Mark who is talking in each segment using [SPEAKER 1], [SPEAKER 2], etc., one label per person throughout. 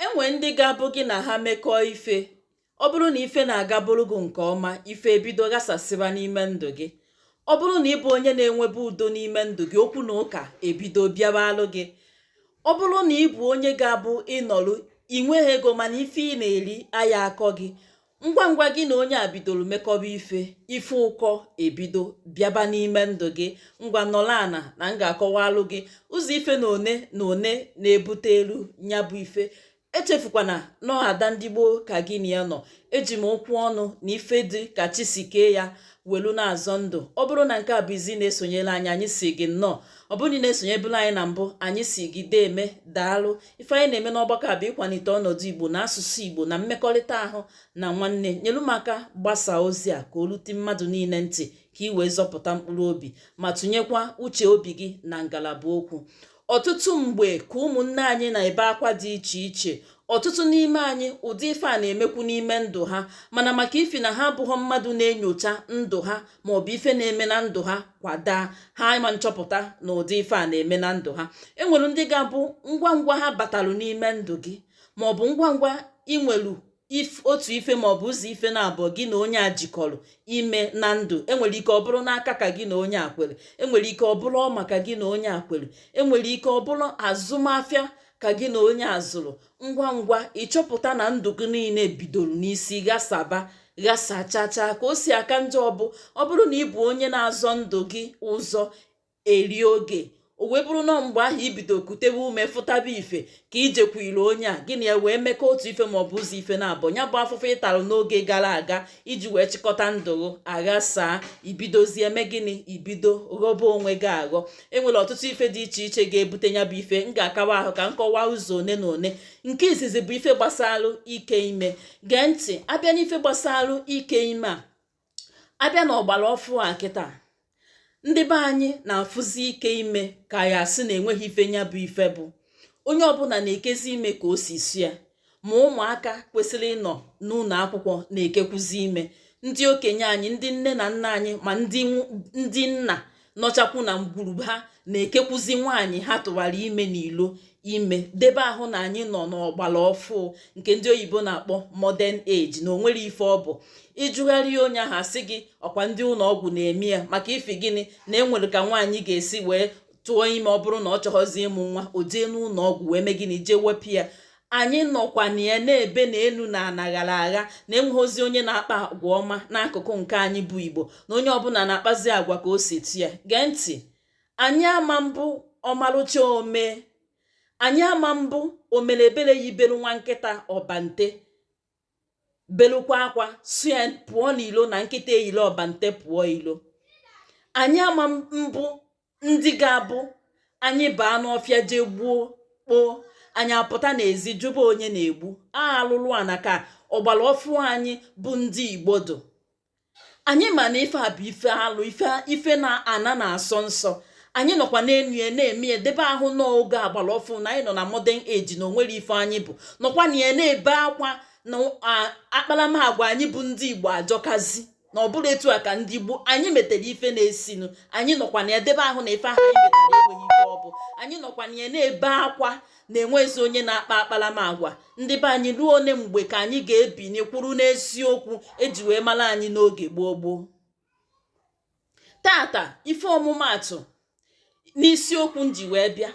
[SPEAKER 1] Enwe ndị ga-abụ gị na ha mekọọ ife, ọ bụrụ na ife na-agaburu gị nke ọma, ife ebido ghasasịba n'ime ndụ gị. Ọ bụrụ na ị bụ onye na-enwebe udo n'ime ndụ gị, okwu na ụka ebido bịabalụ gị. Ọ bụrụ na ị bụ onye ga-abụ ịnọlụ i nweghị ego mana ife ị na-eri aya akọ gị, ngwa ngwa gị na onye a bidoro mekọba ife, ife ụkọ ebido bịaba n'ime ndụ gị. Ngwa, nọrọ ana na m ga-akọwalụ gị ụzọ ife na one na one na-ebute elu nya bụ ife. Echefukwana na ọ ada ndị gboo ka gị na ya nọ. Eji m okwu ọnụ na ife dị ka chi si kee ya welu na-azọ ndụ. Ọ bụrụ na nke a bụ izi na-esonyere anyị, anyị si gị nnọọ. Ọ bụrụ na ị na-esonyeburu anyị na mbụ, anyị si gị deeme, daalụ. Ife anyị na-eme n'ọgbakọ a bụ ịkwalite ọnọdụ Igbo na asụsụ Igbo na mmekọrịta ahụ na nwanne. Nyelu m aka gbasaa ozi a ka o rute mmadụ niile ntị, ka ị wee zọpụta mkpụrụ obi ma tụnyekwa uche obi gị na ngalaba okwu. Ọtụtụ mgbe ka ụmụnne anyị na-ebe akwa dị iche iche, ọtụtụ n'ime anyị ụdị ife a na-emekwu n'ime ndụ ha, mana maka ifi na ha abụghọ mmadụ na-enyocha ndụ ha maọbụ ife na-eme na ndụ ha kwada ha ma nchọpụta na ụdị ife a na-eme na ndụ ha. Enwere ndị ga-abụ ngwa ngwa ha batalụ n'ime ndụ gị, maọbụ ngwa ngwa ị nwelu otu ife maọbụ ụzọ ife na abụọ gị na onye a jikọrọ ime na ndụ. Enwere ike ọ bụrụ n'aka ka gị na onye a kwere, enwere ike ọ bụrụ ọma ka gị na onye a kwere, enwere ike ọ bụrụ azụmahịa ka gị na onye a zụrụ. Ngwa ngwa ịchọpụta na ndụ gị niile bidoro n'isi ghasaba ghasachacha. Ka o si aka njọ bụ ọ bụrụ na ị bụ onye na-azọ ndụ gị ụzọ eri oge, o wee bụrụ na mgbe ahụ ibido kutewe ume fụtaba ife ka ijekwuru onye a gị na ya wee mekọ otu ife maọbụ ụzọ ife na abụọ, ya bụ afụfụ ị tarụ n'oge gara aga iji wee chịkọta ndụ gị aghasaa, ibidozie eme gịnị? Ibido ghọba onwe gị aghọ. Enwere ọtụtụ ife dị iche iche ga-ebute ya bụ ife. M ga-akawa ahụ ka m kọwaa ụzọ one na one. Nke izizi bụ ife gbasalụ ike ime. Gee ntị, abịa n'ife gbasalụ ike ime a, abịa na ọgbara ọfụ a kịta, ndị be anyị na-afụzi ike ime ka ya asị na enweghị ife nya bụ ife bụ. Onye ọbụla na-ekezi ime ka o si si ya. Ma ụmụaka kwesịrị ịnọ n'ụlọ akwụkwọ na-ekekwuzi ime, ndị okenye anyị, ndị nne na nna anyị, ma ndị nna nọchakwu na ngwuru ha na-ekekwuzi nwaanyị ha tụwara ime n'ilo ime. Debe ahụ na anyị nọ n'ọgbara ọfụ nke ndị oyibo na-akpọ modern age, na onwere ife ọ bụ ịjụgharị onye ahụ, asị gị ọkwa ndị ụlọ ọgwụ na-eme ya. Maka ifi gịnị? Na enwere ka nwaanyị ga-esi wee tụọ ime, ọ bụrụ na ọ chọghọzi ịmụ nwa, o jee n'ụlọ ọgwụ wee mee gịnị? Jee wepụ ya. Anyị nọkwa na ya na-ebe na enu na ana ghara agha na enweghịzi onye na-akpa agwa ọma n'akụkụ nke anyị bụ Igbo, na onye ọbụla na-akpazi agwa ka o si tụ ya. Gee ntị, anyị ama mbụ ọmalụcha ome, anyị ama mbụ omere ebere yibelu nwa nkịta ọbante belukwa akwa su ya pụọ n'ilo, na nkịta eyile ọbante pụọ ilo. Anyị ama mbụ ndị ga-abụ anyị baa n'ọfịa jee gbuo kpoo, anyị apụta n'ezi jụba onye na-egbu. A alụlụ ana ka ọgbara ọfụ anyị bụ ndị Igbo dụ. Anyị ma na ife a bụ ife alụ, ife na ana na-asọ nsọ. Anyị nọkwa n'enu ya na-eme ya. Debe ahụ n'oge agbara ọfụ na anyị nọ na modern age, na onwere ife anyị bụ, nọkwa na ya na-ebe akwa na akparamagwa anyị bụ ndị Igbo ajọkazi, na ọ bụrụ etu a ka ndị Igbo anyị metere ife na-esinu. Anyị nọkwa na ya debe ahụ na ife ahụ anyị metere enweghị ife ọ bụ. Anyị nọkwa na ya na-ebe akwa na-enwezi onye na-akpa akparamagwa. Ndị be anyị, ruo one mgbe ka anyị ga-ebini kwuru n'eziokwu eji wee mara anyị n'oge gboo gboo? Tata, ife ọmụmaatụ n'isiokwu m ji wee bịa,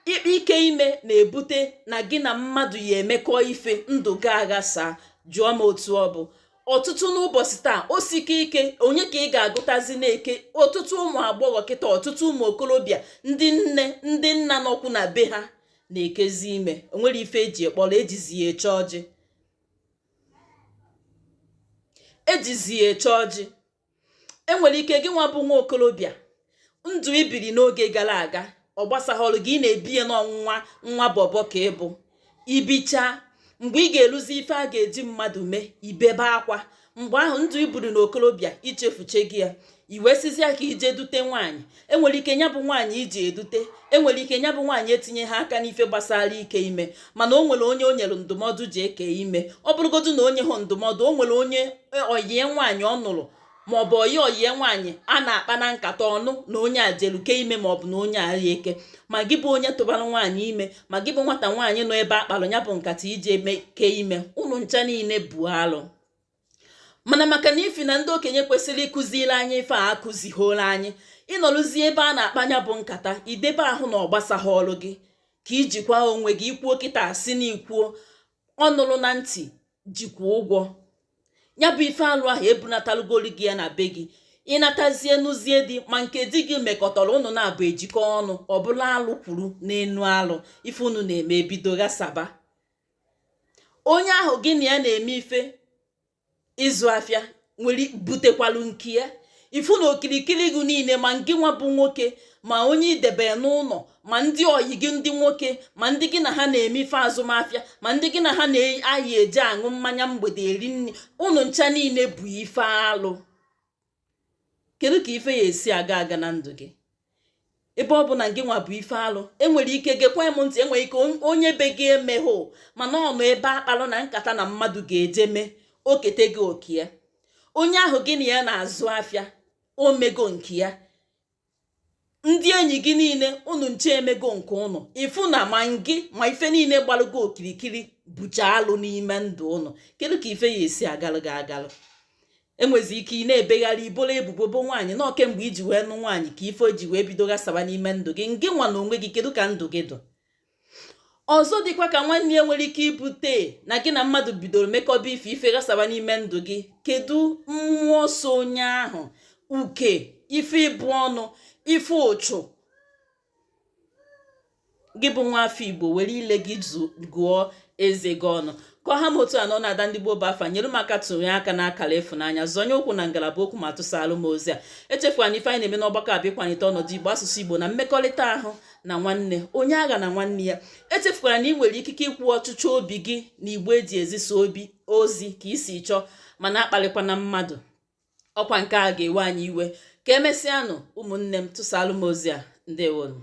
[SPEAKER 1] ikpe ike ime na-ebute na gị na mmadụ ya emekọ ife, ndụ gị aghasa. Jụọ m otu ọ bụ. Ọtụtụ n'ụbọchị taa, o sike ike, onye ka ị ga-agụtazi na-eke? Ọtụtụ ụmụ agbọghọ kịta, ọtụtụ ụmụ okorobịa, ndị nne, ndị nna nọkwu na be ha na-ekezi ime. Onwere ife eji ekpọrọ, ejizi ya eche ọjị, ejizi ya eche ọjị. Enwere ike gị nwa bụ nwa okorobịa, ndụ ibiri n'oge gara aga ọ gbasaghọrọ gị, ị na-ebi ya n'ọnwụnwa nwa bọbọ ka ị bụ. Ibicha, mgbe ị ga-eluzi ife a ga-eji mmadụ mee, ibebe akwa. Mgbe ahụ ndụ iburu n'okorobịa ichefuche gị ya, iwesizia ka ije dute nwaanyị. Enwere ike ya bụ nwaanyị iji edute, enwere ike ya bụ nwaanyị etinye ha aka n'ife gbasara ike ime, mana o nwere onye o nyere ndụmọdụ ji eke ime. Ọ bụrụgodu na onye hụ ndụmọdụ, o nwere onye oyie nwaanyị ọ nụrụ Maọbụ oyi oyie nwaanyị a na-akpa na nkata ọnụ na onye a jelu ke ime, maọbụ na onye a ya eke. Ma gị bụ onye tụbara nwaanyị ime, ma gị bụ nwata nwaanyị nọ ebe akpalụ ya bụ nkata ije ke ime, unu ncha niile bụ alụ. Mana maka na ifi na ndị okenye kwesịrị ịkụziri anyị ife a akụzighoro anyị, ịnọrụzie ebe a na-akpa ya bụ nkata, idebe ahụ na ọ gbasaghị ọrụ gị, ka ijikwa onwe gị. Ikwuo kịta, asị na ikwuo ọ nụrụ na ntị jikwa ụgwọ. Ya bụ ife alụ ahụ ebunatalugolu gị ya na be gị. Ịnatazie nụzie di, ma nke di gị mekọtara ụnụ na-abụ ejikọ ọnụ, ọbụla alụ kwuru n'enu alụ. Ife unu na-eme ebido ghasaba. Onye ahụ gị na ya na-eme ife ịzụ afịa nwere butekwalụ nke ya. Ifu na okirikiri gị niile, ma ngị nwa bụ nwoke, ma onye idebe n'ụlọ, ma ndị oyi gị ndị nwoke, ma ndị gị na ha na-eme ife azụmahịa, ma ndị gị na ha na-ayị eje aṅụ mmanya mgbede, eri nri, unu ncha niile bụ ife alụ. Kedu ka ife ya esi aga aga na ndụ gị, ebe ọ bụ na gị nwa bụ ife alụ? Enwere ike, gekwa m ntị, enwere ike onye be gị emeghụ, mana ọ nọ ebe akpalụ na nkata na mmadụ ga-eje mee okete gị oke ya. Onye ahụ gị na ya na-azụ afịa, o mego nke ya. Ndị enyi gị niile, unu nche emego nke unu. Ifu na ma ngị ma ife niile gbalụgo okirikiri bucha alụ n'ime ndụ unu. Kedu ka ife ya esi agalụ gị agalụ? Enwezi ike ị na-ebegharị ibolo ebubo bụ nwaanyị nọ kemgbe iji wee nụ nwaanyị ka ife ji wee bido ghasawa n'ime ndụ gị. Ngị nwa na onwe gị, kedu ka ndụ gị dụ? Ọzọ dịkwa ka nwanne ya nwere ike ibute na gị na mmadụ bidoro mekọba ife, ife ghasawa n'ime ndụ gị. Kedu mmụọ so onye ahụ? Uke ife ịbụ ọnụ, ife ụchụ gị bụ nwa afọ Igbo, were ile gị gụọ eze gị ọnụ. Ka ọha m otu anọ na-ada ndị gboo bụ afa. Nyere m aka tụnye aka n'akara ịfụnanya, zọnye ụkwụ na ngalaba okwu, ma tụsaalụ m ozi a. Echefukwana na ife anyị na-eme n'ọgbakọ a bụ ịkwalite ọnọdụ Igbo, asụsụ Igbo na mmekọrịta ahụ na nwanne, onye agha na nwanne ya. Echefukwara na ị nwere ikike ikwu ọchịchọ obi gị na Igbo eji ezisa obi ozi ka isi chọọ, mana akpalịkwana mmadụ. Ọkwa nke a ga-ewe anyị iwe. Ka emesịanụ, ụmụnne m. Tụsaalụ m ozi a. Ndewonu.